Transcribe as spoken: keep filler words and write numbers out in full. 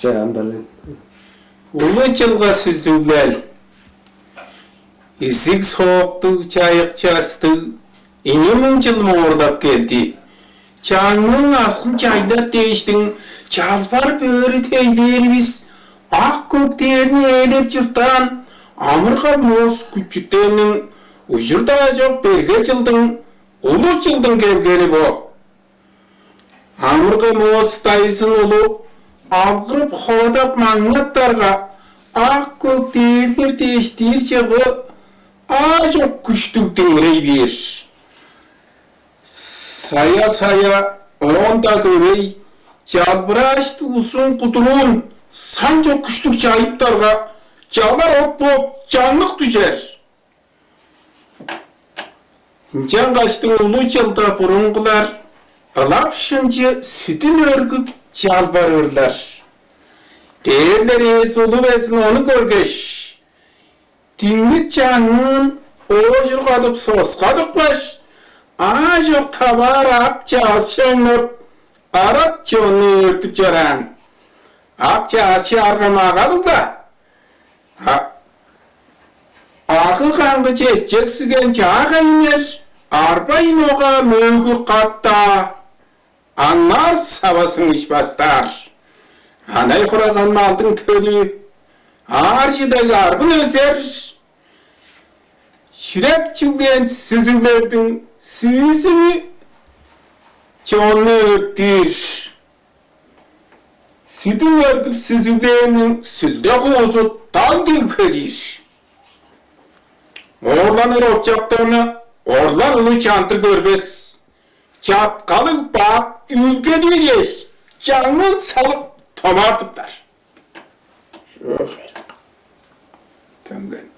Чаан бален. Улу чылга сүзүглел. Изиг сооктуг, чайык частыг ийи муң чыл моорлап келди. Чаңның аскын чайлар дээштиң чалбар бөрү тейлээривис ак көк дээрни ээлеп чурттаан амыргал моос күчүтенниң ужурдаа чок берге чылдың, улу чылдың келгени бо. Амыргы моос дайзын улу алгырып-ховадап маңнаттарга, ак көк дээрлер дээш диир чыгы аажок күштүг диңмирей бээр. Сая-сая оон-даа көвей чалбырааш узун кудуруун санчок күштүг чайыптарга, чалар от бооп чаңнык дүжер. Ынчангаштың улу чылда бурунгулар ылап шынчы сүдүн өргүп чалбарырлар. Дээрлер ээзи улу безин ону көргеш, диңмит чаңныын оожургадып соска тыпкаш, аажок таваар ак чаъс шаңнап, арат чонну өөртүп чораан. Ак чаъс чаарга магадыл-да. А- Агы-каңгы четчек сиген чаа кайнер, арбай мога мөөгү катта аңнаар сава сыңыш бастаар. Анай хураган малдың төлү аар чыдыг арбын өзер, чүреп чүглээн сүзүглелдиң сүзү чонну өрттүр. Сүдүң өргүп сүзүглээнниң сүлде хуузу дан дег хөдиир. Оорланыр очактарны орлар улуг чандыр көрбес. Чаткалыг бак үүлгедир дээш, чаңын салып томаартыптар. Төнген.